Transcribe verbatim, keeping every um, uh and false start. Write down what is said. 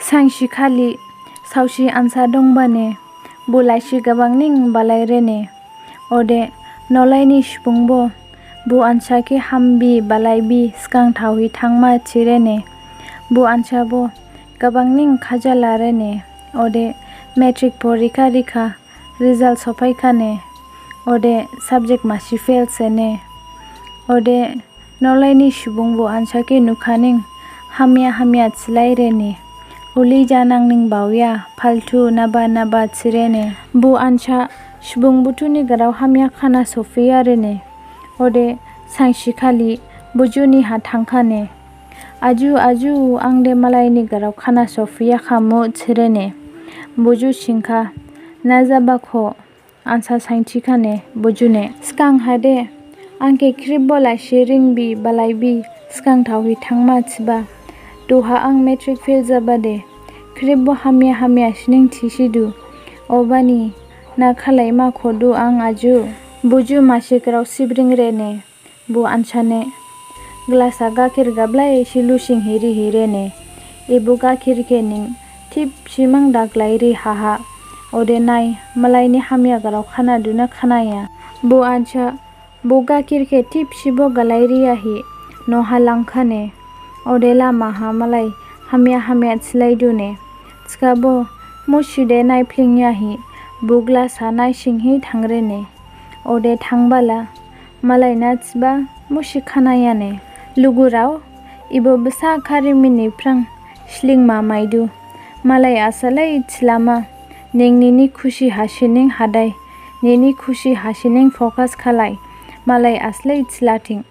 Sainsi khali saosi ansa dongbane, bo laisi gabang ning balairene. Ode nolaini subungbo bo ansa khe hambi balaibi sgang thaohi thangma thirene. Bo ansabo gabang ning khajalarene. Ode matric porikha rikha result sophaikhane. Ode subject masi fail sene. Ode nolaini subungbo ansa khe nukhaning hamya hamya thilairene. Uli janang ning baoya, phaltu naba naba thirene. Bo ansa subung buthuni grao hamya khana sophiyarene. Ode sainsi khali bujuni ha thangkhane. Aju, aju, angde malaini grao khana sophiyakhamu thirene. Buju singkha, na jabakho? Ansa sainthikhane bujune. Sgang hade, ang khe khripbo laisi ringbi, balaibi, sgang thaohi thangma thiba. Duha ang matric fail jabade, khripbo hamya hamya sining thisidu. Obani, na khlaima khodu ang aju? Buju masi grao sibringrene. Bo ansane glasa gakhir gablai silusing hiri hirene. Ebo gakhir khe ning thipsimang daglairi haha. Ode nai, malaini hamya grao khanaduna khanaya. Bo ansa, bo gakhir khe thipsibo galairiyahi, noha langkhane. Ode lamaha malai hamya hamya thilaidune. Thikhabo, muside naiphlingyahi, bo glasa naisinghi thangrene. Ode thangbala, malai na thiba musi khanayane. Lugurao, ebo bsa kharimini phrang slingma maidu. Malai asalai thilama, ning nini khusi hasining hadai, nini khusi hasining focus khlai, malai aslai thilathing.